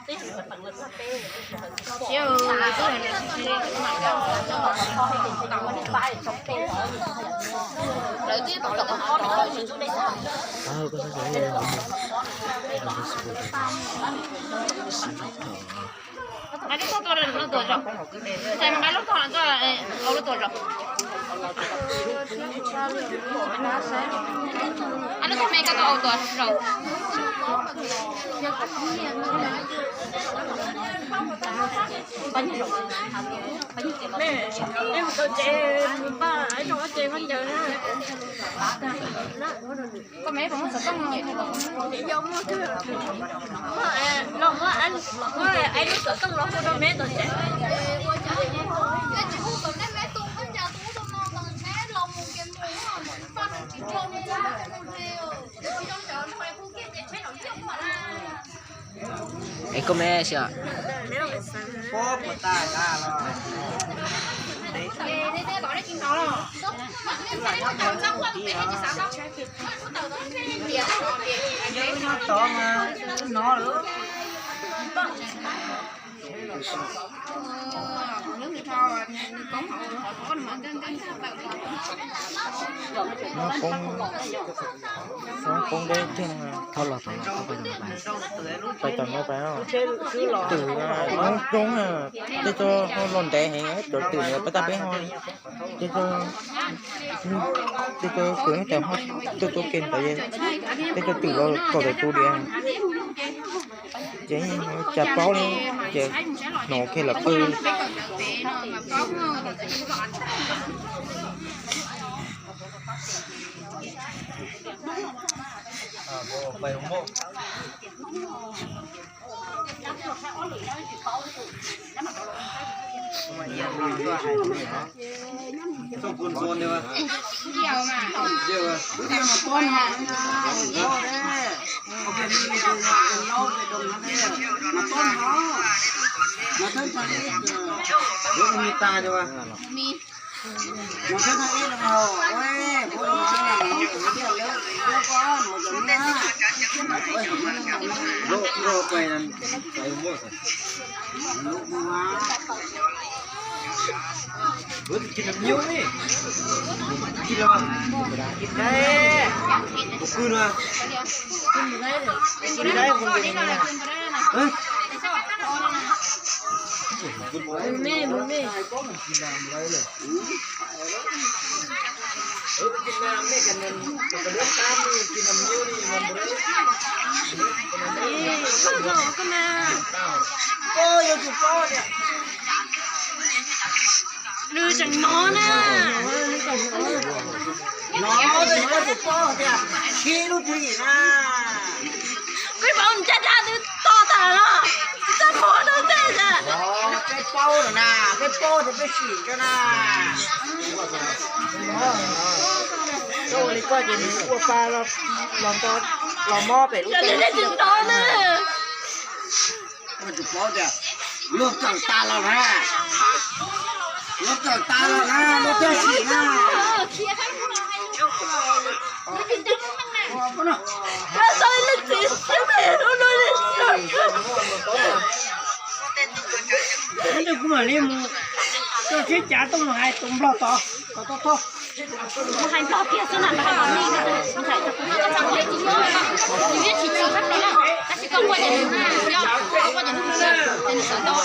Nqa lub tog tuaj, lub tuaj zog. Nqa lub tog tuaj, lub tuaj zog. Nqa lub tog me koj tuaj, au tuaj zog. Koj me puas muaj xov tooj no? Los muab, muab lub xov tooj los hu rau me tom tsev. Es koj me si. Poob deb tiag. Thauj los tom no, pais tom no, pais twm coob coob, tej tug ho los ntev heev, cov twm pab tag peb ho, tej tug, tej tug kwv tas ho tuaj tuaj ke ntawd, tej tug twm los kaum tawm tus diam. Ces cas paub li, ces hnov kiag lawv qw. Nws tseem hnov na. Hnov, tab sis koj tsis paub tias sib lub tswv yim na. Koj paub ncaj dab twb to tas los txaj muag rau tej. Peb paub lawm na, peb paub tias peb sim rau na. Koj ua li koj ces nws ua pa los nto, los mob pem lub teb tsis hnov na. Koj tsis paub tias luag kawm tas los na, luag kawm tas los na, luag thiaj sim na. Kuv mam li mus coj tsheb cav tuaj mus hais tus nplog tod kom tau thauj. Hais nplog kiag xwb na, hais kom nej, tab sis koj quaj ces nws, koj quaj ces nws, ces nws sawv ntau.